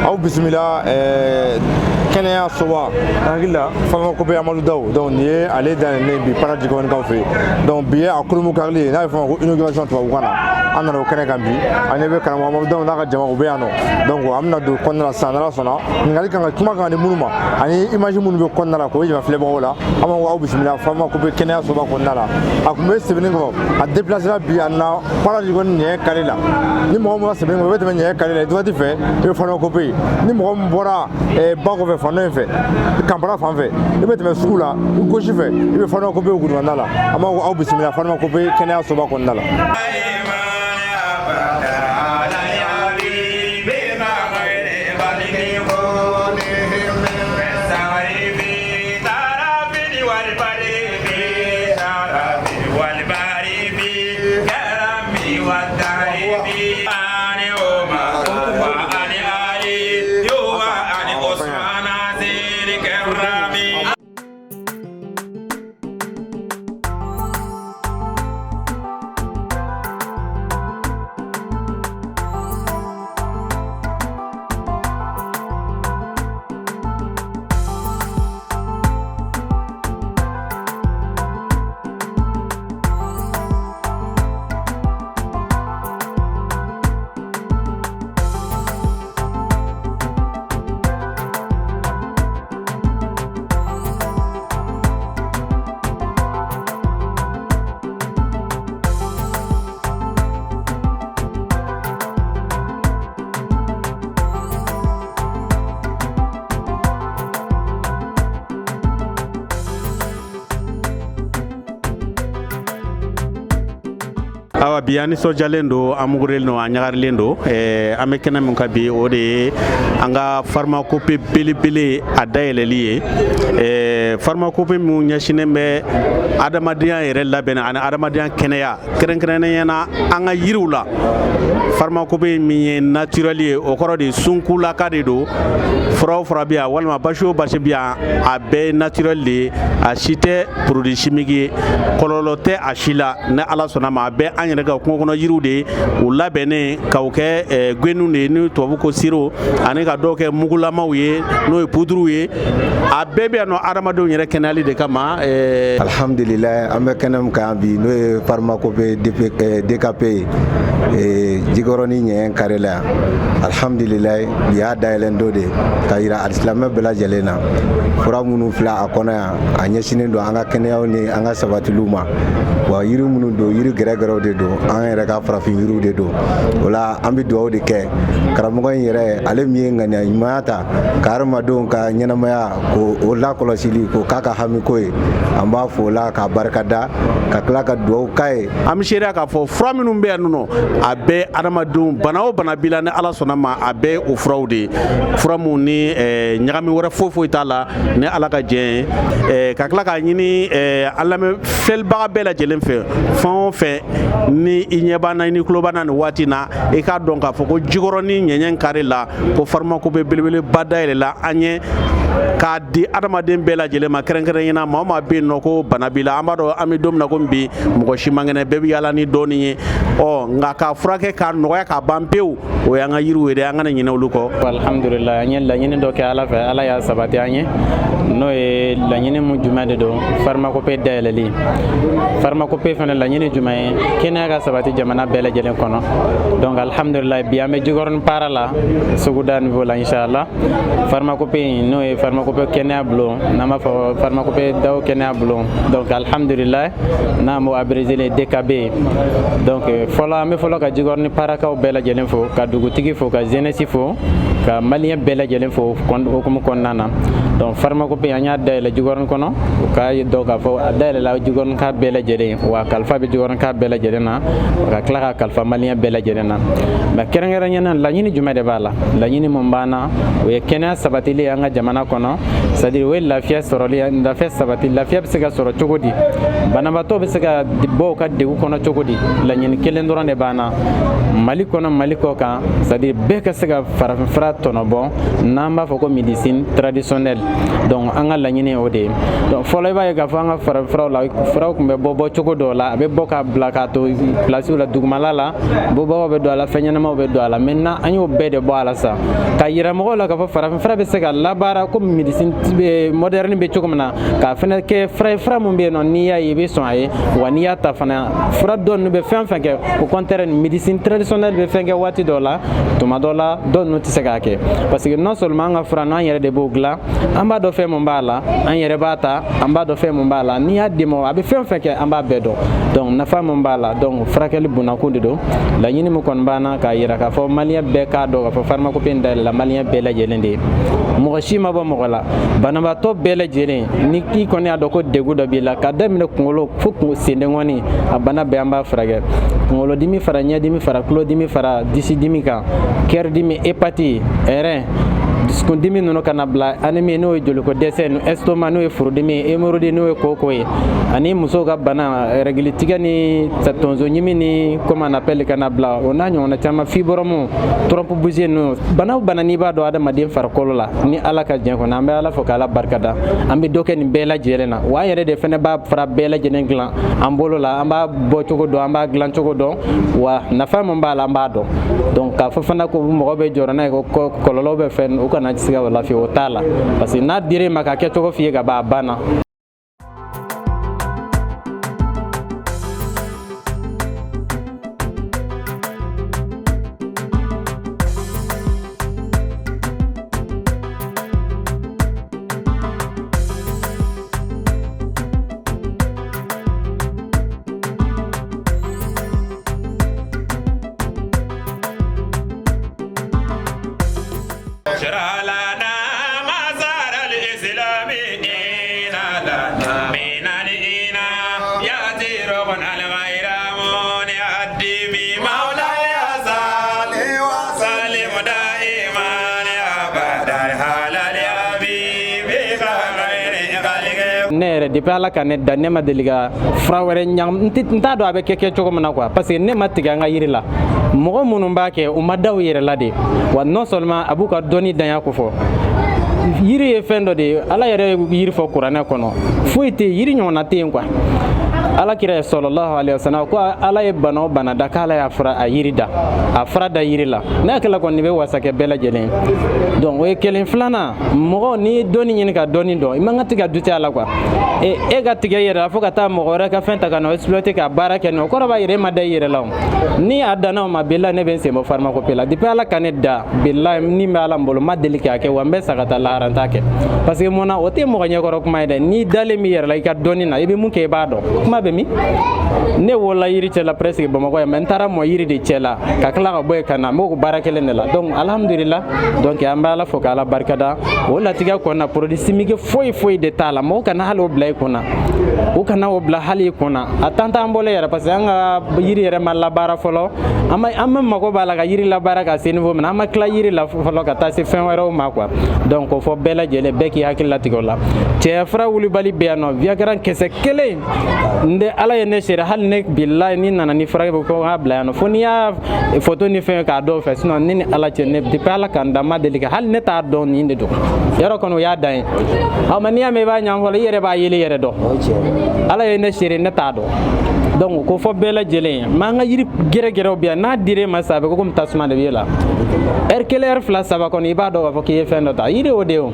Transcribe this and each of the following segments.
Aw bisimila kɛnɛya soba. An hakili la pharmacopée Amadu Daw. Donc nin ye ale dayɛlɛlen bi Para Jikɔrɔnikaw fɛ yen. Donc bi ye a kurumu karili ye, n'a bɛ fɔ a ma ko inauguration tubabukan na. An nana o kɛnɛ kan bi, an ɲɛ bɛ karamɔgɔ Amadu Daw n'a ka jama, u bɛ yan nɔ. Donc an bɛna don kɔnɔna la sisan, n'Ala sɔnna, ɲininkali kan ka kuma kan di minnu ma ani image minnu bɛ kɔnɔna la, k'o yira filɛbagaw la. An b'a fɔ aw bisimila pharmacopée kɛnɛya soba kɔnɔna la. A tun bɛ Sebenikɔrɔ, a déplacé bi, a na Para Jikɔrɔni ɲɛ kare la. Ni mɔgɔ min bɔra Sebenikɔrɔ, i bɛ tɛmɛ ɲɛ kare la, droite fɛ, i bɛ pharmacopée ye. Ni mɔgɔ min bɔra ba kɔfɛ fan dɔ in fɛ, Kanpara fan fɛ, i bɛ tɛmɛ sugu la, i gauche fɛ, i bɛ pharmacopée goudron la. An b'a fɔ aw bisimila pharmacopée kɛnɛya soba kɔnɔna la. Awa, bi an nisɔndiyalen don, an mugurilen don, an ɲagarilen don. An bɛ kɛnɛ min kan bi, o de ye an ka pharmacopée belebele a dayɛlɛli ye. Pharmacopée min ɲɛsinnen bɛ adamadenya yɛrɛ labɛn ani adamadenya kɛnɛya, kɛrɛnkɛrɛnnenya na an ka yiriw la. Pharmacopée min ye naturel ye, o kɔrɔ de sunkulaka de don. Fura o fura bɛ yan, walima basi o basi bɛ yan, a bɛɛ ye naturel de ye, a si tɛ produit chimique ye, kɔlɔlɔ tɛ a si la. Ni Ala sɔnna ma, a bɛɛ an yɛrɛ ka kungo kɔnɔ yiriw de ye, u labɛnnen k'o kɛ gwenniw de ye ni tubabu ko sirop, ani ka dɔw kɛ mugulamaw ye, n'o ye puduru ye. A bɛɛ bɛ yan nɔ adamadenw yɛrɛ kɛnɛyali de kama. Alhamdulilayi, an bɛ kɛnɛ min kan bi, n'o ye pharmacopée DKP ye Jikɔrɔni ɲɛɲɛ kare la yan, alhamdulilayi, bi y'a dayɛlɛn don de ka yira alisilamɛ bɛɛ lajɛlen na. Fura minnu filɛ a kɔnɔ yan, a ɲɛsinnen don an ka kɛnɛyaw ni an ka sabatiliw ma. Wa yiri minnu don, yiri gɛrɛgɛrɛw de don, an yɛrɛ ka farafin yiriw de don. O la an bɛ dugawu de kɛ karamɔgɔ in yɛrɛ, ale min ye ŋaniya ɲumanya ta ka hadamadenw ka ɲɛnamaya k'o lakɔlɔsili k'o k'a ka hamiko ye. An b'a fo o la k'a barika da, ka tila ka dugawu k'a ye. An bɛ seereya k'a fɔ fura minnu bɛ yan nɔ, a bɛɛ adamadenw, bana o bana b'i la, ni Ala sɔnna ma, a bɛɛ o furaw de ye, fura minnu ni ɲagami wɛrɛ foyi foyi t'a la, ni Ala ka jɛn ye. Ka tila k'a ɲini an lamɛn filɛlibaga bɛɛ lajɛlen fɛ, fɛn o fɛn ni i ɲɛ b'an na, i ni tulo b'an na nin waati na, i k'a dɔn k'a fɔ ko Jikɔrɔni ɲɛɲɛ kare la, ko pharmacopée belebeleba dayɛlɛla an ye k'a di adamaden bɛɛ lajɛlen ma, kɛrɛnkɛrɛnnenya na maa o maa bɛ yen nɔ ko bana b'i la. An b'a dɔn an bɛ don min na komi bi, mɔgɔ si man kɛnɛ, bɛɛ bɛ yaala ni dɔɔnin ye. Ɔ nka k'a furakɛ k'a nɔgɔya k'a ban pewu, o y'an ka yiriw ye dɛ, an kana ɲinɛ olu kɔ. Alhamdulilayi, an ye laɲini dɔ kɛ Ala fɛ, Ala y'a sabati an ye. N'o ye laɲini mun jumɛn de don? Pharmacopée dayɛlɛli. Pharmacopée fana laɲini jumɛn ye? Kɛnɛya ka sabati jamana bɛɛ lajɛlen kɔnɔ. Donc alhamdulilayi, bi an bɛ Jikɔrɔni Para la, suguda niveau la, inshallah. Pharmacopée in, n'o ye pharmacopée kɛnɛya bulon, n'an b'a fɔ pharmacopée daw kɛnɛya bulon. Donc alhamdulilayi, n'an b'o abrégé DKB. Donc fɔlɔ, an bɛ fɔlɔ ka Jikɔrɔni Parakaw bɛɛ lajɛlen fo, ka dugutigi fo, ka jeunesse fo, ka malien bɛɛ lajɛlen fo hukumu kɔnɔna na. Donc pharmacopée, an y'a dayɛlɛ Jikɔrɔni kɔnɔ, u k'a dɔn k'a fɔ a dayɛlɛla Jikɔrɔni ka bɛɛ lajɛlen, wa kalifa bɛ Jikɔrɔni ka bɛɛ lajɛlen na, ka tila ka kalifa malien bɛɛ lajɛlen na. Mais kɛrɛnkɛrɛnnenya na, laɲini jumɛn de b'a la? Laɲini mun b'an na, o ye kɛnɛya sabatili ye an ka jamana kɔnɔ. kɔnɔ, c'est à dire o ye lafiya sɔrɔli, lafiya sabati. Lafiya bɛ se ka sɔrɔ cogo di? Banabaatɔ bɛ se ka bɔ u ka degun kɔnɔ cogo di? Laɲini kelen dɔrɔn de b'an na Mali kɔnɔ, Mali kɔ kan, c'est à dire bɛɛ ka se ka farafinfura tɔnɔ bɔ, n'an b'a fɔ ko médecine traditionnelle. Donc an ka laɲini ye o de ye. Donc fɔlɔ, i b'a ye k'a fɔ an ka farafinfuraw la, furaw tun bɛ bɔ cogo dɔw la, a bɛ bɔ ka bila k'a to place la, dugumala la, bɔbagaw bɛ don a la, fɛn ɲɛnamaw bɛ don a la. Maintenant an y'o bɛɛ de bɔ a la sa, ka yira mɔgɔw la k'a fɔ farafinfura bɛ se ka labaara komi médecine moderne bɛ cogo min na, k'a fana kɛ fura ye, fura mun bɛ yen nɔ, n'i y'a ye i bɛ sɔn a ye, wa n'i y'a ta fana, fura dɔ ninnu bɛ fɛn fɛn kɛ, au contraire médecine traditionnelle bɛ fɛn kɛ waati dɔw la, tuma dɔw la dɔw ninnu tɛ se k'a kɛ, parce que non seulement an ka fura n'an yɛrɛ de b'o dilan, an b'a dɔn fɛn mun b'a la, an yɛrɛ b'a ta, an b'a dɔn fɛn mun b'a la. N'i y'a di ma, a bɛ fɛn fɛn kɛ, an b'a bɛɛ dɔn. Donc nafa mun b'a la, donc furakɛli bunakun de don. Laɲini min kɔni b'an na, k'a yira k'a fɔ malien bɛɛ k'a dɔn k'a fɔ pharmacopée in dayɛlɛla malien bɛɛ lajɛlen de ye, mɔgɔ si ma bɔ mɔgɔ la. Banabaatɔ bɛɛ lajɛlen, ni k'i kɔni y'a dɔn ko degun dɔ b'i la, ka daminɛ kunkolo fo sendenkɔni, a bana bɛɛ an b'a furakɛ: kunkolodimi fara ɲɛdimi fara tulodimi fara disidimi kan, kɛridimi, hépatite, rein, dusukundimi ninnu, kana bila anémie n'o ye joliko dɛsɛ, estomac n'o ye furudimi ye, hémorroïde n'o ye koko ye, ani musow ka bana règle tigɛ ni tonso ɲimi ni comme on appelle, kana bila o n'a ɲɔgɔnna caman, fibrome, trompe bouchée ninnu. Bana o bana n'i b'a dɔn adamaden farikolo la, ni Ala ka diɲɛ kɔnɔ, an bɛ Ala fo k'Ala barikada, an bɛ dɔ kɛ nin bɛɛ lajɛlen na. Wa an yɛrɛ de fɛnɛ b'a fara bɛɛ lajɛlen dilan an bolo la, an b'a bɔ cogo dɔn, an b'a dilan cogo dɔn, wa nafa min b'a la, an b'a dɔn. Donc k'a fɔ fana ko mɔgɔ bɛ jɔrɔ n'a ye ko kɔlɔlɔ bɛ fɛn, o kana se ka o lafiya, o t'a la, parce que n'a dir'e ma ka kɛ cogo f'i ye ka ban, a banna. Ne yɛrɛ, depuis Ala ka ne da, ne ma deli ka fura wɛrɛ ɲagami, n t'a dɔn a bɛ kɛ cogo min na quoi, parce que ne ma tigɛ an ka yiri la. Mɔgɔ minnu b'a kɛ, u ma da u yɛrɛ la de. Wa non seulement a b'u ka dɔnni danya ko fɔ, yiri ye fɛn dɔ de ye, Ala yɛrɛ ye yiri fɔ kuranɛ kɔnɔ, foyi tɛ yiri ɲɔgɔnna tɛ yen quoi. Ala kira sallallahu alaihi wasallam ko Ala ye bana o bana da, k'Ala y'a fura a yiri da, a fura da yiri la. N'a kɛla kɔni, nin bɛ wasa kɛ bɛɛ lajɛlen. Donc o ye kelen. Filanan, mɔgɔ n'i ye dɔnni ɲini ka dɔnni dɔn, i man ka tigɛ dute a la quoi. E ka tigɛ i yɛrɛ la fo ka taa mɔgɔ wɛrɛ ka fɛn ta ka na exploiter ka baara kɛ, o kɔrɔ b'a yɛrɛ e ma da i yɛrɛ la. O ni a danna o ma, bilahi ne bɛ n sen bɔ pharmacopée la. Depuis Ala ka ne da, bilahi ni bɛ Ala n bolo, n ma deli k'a kɛ, wa n bɛ sa ka taa lahara, n t'a kɛ, parce que mun na? O tɛ mɔgɔ ɲɛkɔrɔ kuma ye dɛ. N'i dalen b'i yɛrɛ la, i ka dɔnni na, i bɛ mun kɛ, i b'a dɔn. Kuma bɛ min? Ne wolola yiri cɛ la presque Bamakɔ yan, mais n taara mɔ yiri de cɛ la, ka tila ka bɔ yen ka na, n b'o baara kelen de la. Donc alhamdulillah, donc an bɛ Ala fo k'Ala barikada. O latigɛ kɔnɔna, produit chimique foyi foyi de t'a la. Mɔgɔ kana hali o bila i kunna, u kana o bila hali i kunna, a tan t'an bolo yɛrɛ, parce que an ka yiri yɛrɛ ma labaara fɔlɔ. An ma mago b'a la ka yiri labaara ka se niveau min na, an ma tila yiri la fɔlɔ ka taa se fɛn wɛrɛw ma quoi. Donc o fɔ bɛɛ lajɛlen, bɛɛ k'i hakili latigɛ o la. Cɛya fura wulibali bɛ yan nɔ, Viagra kisɛ kelen n tɛ. Ala ye ne seere, hali ne bilahi, ni nana ni fura ko n k'a bila yan nɔ, fo n'i y'a photo ni fɛn k'a dɔw fɛ, sinon ne ni Ala cɛ, ne depuis Ala ka n da, ma deli ka, hali ne t'a dɔn nin de don. Yɔrɔ kɔni o y'a dan ye. Ɔ mɛ n'i y'a mɛn i b'a ɲan fɔlɔ, i yɛrɛ b'a yeli yɛrɛ dɔn. Ala ye ne seere, ne t'a dɔn. Donc ko fɔ bɛɛ lajɛlen ye, mais an ka yiri gɛrɛgɛrɛw bɛ yan, n'a dir'e ma sa, a bɛ komi tasuma de b'e la. Ɛri kelen, ɛri fila, saba kɔni, i b'a dɔn k'a fɔ k'i ye fɛn dɔ ta, yiri o de ye o.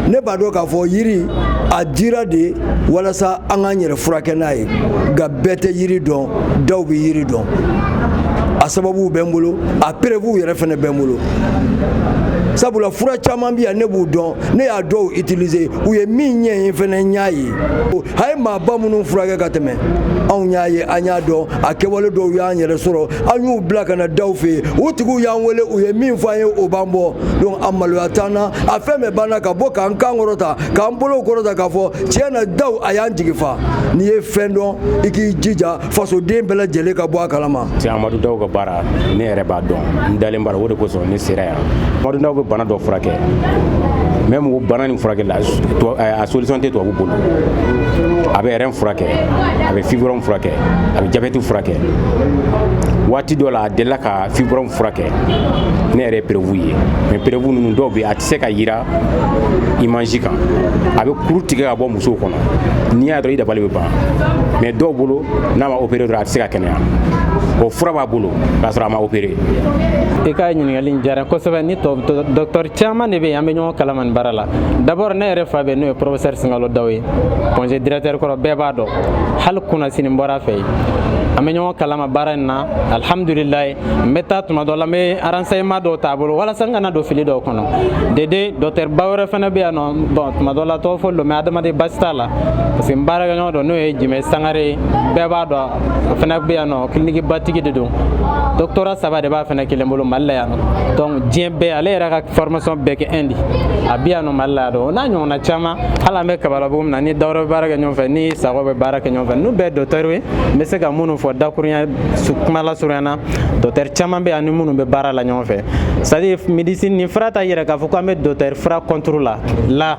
Ne b'a dɔn k'a fɔ yiri a dira de walasa an k'an yɛrɛ furakɛ n'a ye, nka bɛɛ tɛ yiri dɔn, dɔw bɛ yiri dɔn. A sababuw bɛ n bolo, a preuves yɛrɛ fana bɛ n bolo, sabula fura caman bɛ yan, ne b'u dɔn, ne y'a dɔw utiliser, u ye min ɲɛ ye fana, n y'a ye. A ye maaba minnu furakɛ ka tɛmɛ, anw y'a ye, an y'a dɔn, a kɛwale dɔw y'an yɛrɛ sɔrɔ, an y'u bila ka na daw fɛ yen, u tigiw y'an wele, u ye min fɔ an ye, o b'an bɔ. Donc a maloya t'an na, a fɛn bɛɛ banna ka bɔ k'an kan kɔrɔta, k'an bolow kɔrɔta, k'a fɔ tiɲɛ na daw a y'an jigi fa. N'i ye fɛn dɔn, i k'i jija fasoden bɛɛ lajɛlen ka bɔ a kalama. C'est Amadou Daw ka baara, ne yɛrɛ b'a dɔn, n dalen b'a la. O de kosɔn ne sera yan. Amadu Daw bɛ bana dɔ furakɛ, même o bana nin furakɛ la, a solution tɛ tubabu bolo. A bɛ rein furakɛ, a bɛ fibrome furakɛ, a bɛ diabète furakɛ. Waati dɔ la, a delila ka fibrome furakɛ. Ne yɛrɛ ye preuve ye, mais preuve ninnu dɔw bɛ yen, a tɛ se ka yira image kan. A bɛ kuru tigɛ ka bɔ musow kɔnɔ, n'i y'a dɔrɔn, i dabali bɛ ban. Mais dɔw bolo, n'a ma opéré dɔrɔn, a tɛ se ka kɛnɛya. O fura b'a bolo k'a sɔrɔ a ma opéré. I ka ɲininkali in diyara n kosɛbɛ. Ni docteur caman de bɛ yen, an bɛ ɲɔgɔn kalama nin baara la. D'abord, ne yɛrɛ fa bɛ, n'o ye professeur Singalo Daw ye, Point G directeur kɔrɔ, bɛɛ b'a dɔn. Hali kunnasini bɔra a fɛ yen, an bɛ ɲɔgɔn kalama baara in na. Alhamdulilayi, n bɛ taa tuma dɔ la, n bɛ renseignement dɔw t'a bolo walasa n kana don fili dɔw kɔnɔ. Dede docteur ba wɛrɛ fana bɛ yan nɔ. Bon, tuma dɔ la tɔgɔ fɔli don, mais adamaden baasi t'a la, parce que n baarakɛɲɔgɔn dɔ, n'o ye Jimɛ Sangare ye, bɛɛ b'a dɔn, a fana bɛ yan nɔ, clinique batigi de don. Doctorat saba de b'a fana kelen bolo Mali la yan nɔ. Donc diɲɛ bɛɛ, ale yɛrɛ ka formation bɛɛ kɛ Inde, a bɛ yan nɔ Mali la yan nɔ. O n'a ɲɔgɔnna caman, hali an bɛ Kabalabugu min na, ni Dawuda bɛ baara kɛ ɲɔgɔn fɛ, ni Sakɔ bɛ baara kɛ ɲɔgɔn fɛ, ninnu bɛɛ docteur ye. N bɛ se ka minnu fɔ dakurunya kuma lasurunya na, docteur caman bɛ yan ni minnu bɛ baara la ɲɔgɔn fɛ. C'est à dire, médecine nin fura t'a yɛrɛ k'a fɔ k'an bɛ docteur fura contre la la,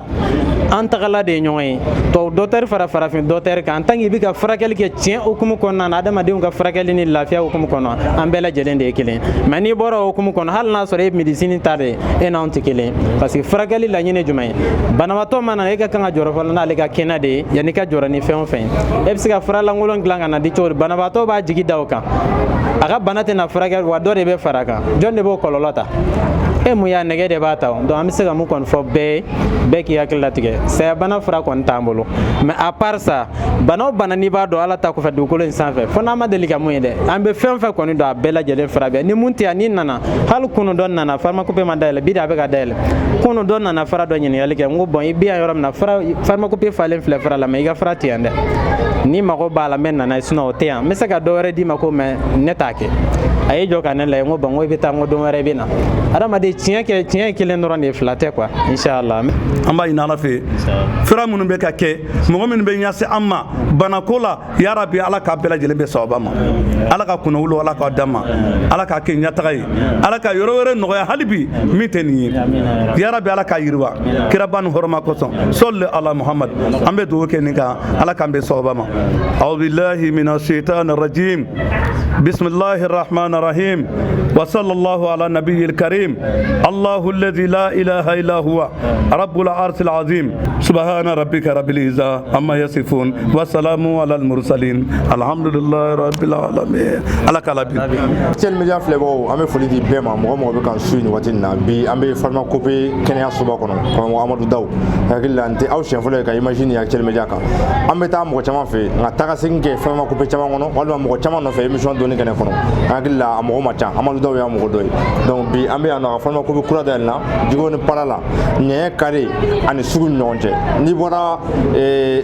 an tagala de ye ɲɔgɔn ye. Tubabu docteur fara farafin docteur kan, en tant que i bɛ ka furakɛli kɛ tiɲɛ hukumu kɔnɔna na, adamadenw ka furakɛli ni lafiya hukumu kɔnɔ, an bɛɛ lajɛlen de ye kelen. Mais n'i bɔra o hukumu kɔnɔ, hali n'a sɔrɔ e ye médecine ta de, e n'anw tɛ kelen, parce que furakɛli laɲini ye jumɛn ye? Banabaatɔ mana na, e ka kan ka jɔrɔ fɔlɔ n'ale ka kɛnɛ de ye yanni i ka jɔrɔ ni fɛn o fɛn ye. E bɛ se ka fura lankolon dilan ka na di cogo di? Banabaatɔ b'a jigi da o kan, a ka bana tɛna furakɛ wa, dɔ de bɛ fara a kan. Jɔn de b'o kɔlɔlɔ ta? E mun y'a nɛgɛ de b'a ta o. Donc an bɛ se ka mun kɔni fɔ bɛɛ ye, bɛɛ k'i hakili latigɛ. Sayabana fura kɔni t'an bolo, mais à part ça, bana o bana n'i b'a dɔn, Ala ta kɔfɛ, dugukolo in sanfɛ, fo n'an ma deli ka mun ye dɛ, an bɛ fɛn o fɛn kɔni dɔn, a bɛɛ lajɛlen fura bɛ. Ni mun tɛ yan, n'i nana, hali kunu dɔ nana, pharmacopée ma dayɛlɛ, bi de a bɛ ka dayɛlɛ. Kunu dɔ nana fura dɔ ɲininkali kɛ. N ko bon, i bɛ yan yɔrɔ min na, fura pharmacopée falen filɛ fura la, mais i ka fura tɛ yan dɛ. N'i mago b'a la, n bɛ nana ye, sinon o tɛ yan. N bɛ se ka dɔ wɛrɛ d'i ma ko, mais ne t'a kɛ. A y'i jɔ ka ne lajɛ. N ko bon, n ko i bɛ taa, n ko don wɛrɛ i bɛ na. Adamaden, tiɲɛ kɛ, tiɲɛ ye kelen dɔrɔn de ye, fila tɛ quoi, inshallah. An b'a ɲini Ala fɛ, fura minnu bɛ ka kɛ, mɔgɔ minnu bɛ ɲɛse an ma banako la, yarabi, Ala k'a bɛɛ lajɛlen bɛ sababa ma. Ala ka kunnawolo, Ala k'a d'an ma, Ala k'a kɛ ɲɛtaga ye, Ala ka yɔrɔ wɛrɛ nɔgɔya hali bi min tɛ nin ye. Yarabi, Ala k'a yiriwa kiraba ni hɔrɔma kosɔn. Sɔli ala Muhamad. An bɛ dugawu kɛ nin kan, Ala k'an bɛn sababa ma. أعوذ بالله من الشيطان الرجيم، بسم الله الرحمن الرحيم، وصلى الله على النبي الكريم. الله الذي لا إله إلا هو رب العرش العظيم. سبحان ربك رب العزة عما يصفون وسلام على المرسلين، الحمد لله رب العالمين. على كلامي. Actuel Media filɛbagaw, an bɛ foli di bɛɛ ma, mɔgɔ mɔgɔ bɛ k'an su nin waati in na. Bi an bɛ pharmacopée kɛnɛyasoba kɔnɔ, karamɔgɔ Amadu Daw. Hakili la, n tɛ aw siɲɛ fɔlɔ ye ka image ni Actuel Media kan. An bɛ taa mɔgɔ caman fɛ yen, nka taga segin kɛ pharmacopée caman kɔnɔ walima mɔgɔ caman nɔfɛ émission donni kɛnɛ kɔnɔ, an hakili la, a mɔgɔ ma ca. Amadu Daw y'a mɔgɔ dɔ ye. Donc bi an bɛ yan nɔ, a ka pharmacopée kura dayɛlɛ na Jikɔrɔni Para la, ɲɛɲɛ kare ani sugu ni ɲɔgɔn cɛ. N'i bɔra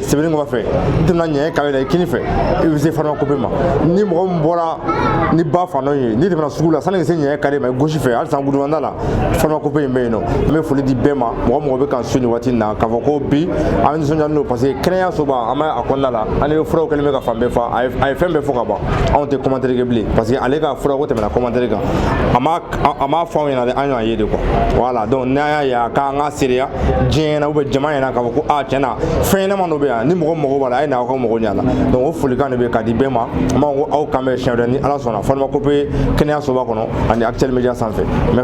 Sebeninkɔrɔ fɛ, i tɛmɛna ɲɛɲɛ kare la, i kini fɛ, i bɛ se pharmacopée ma. Ni mɔgɔ min bɔra ni ba fan dɔ ye, n'i tɛmɛna sugu la, sanni ka se ɲɛɲɛ kare ma, i gauche fɛ, halisa gudɔrɔnda la, pharmacopée in bɛ yen nɔ. An bɛ foli di bɛɛ ma, mɔgɔ mɔgɔ bɛ k'an su nin waati in na, k'a fɔ ko bi an nisɔndiyalen don, parce que kɛnɛyasoba an bɛ a kɔnɔna la. An ye furaw kɛlen bɛ ka fan bɛɛ fa, a ye fɛn bɛɛ fɔ ka ban. Anw tɛ commentaire kɛ bilen, parce que ale ka furako tɛmɛna commentaire kan. A ma fɔ anw ɲɛna dɛ, an y'a ye de quoi. Voilà, donc n'an y'a ye, a k'an ka seereya diɲɛ ɲɛna ou bien jama ɲɛna k'a fɔ ko aa, tiɲɛ na, fɛn ɲɛnama dɔ bɛ yan, ni mɔgɔ mago b'a la, a ye na aw ka mago ɲɛ a la. Donc o folikan de bɛ ka di bɛɛ ma. An b'a fɔ ko aw kan bɛ siɲɛ wɛrɛ ni Ala sɔnna, pharmacopée kɛnɛyasoba kɔnɔ ani Actuel Media sanfɛ. Merci.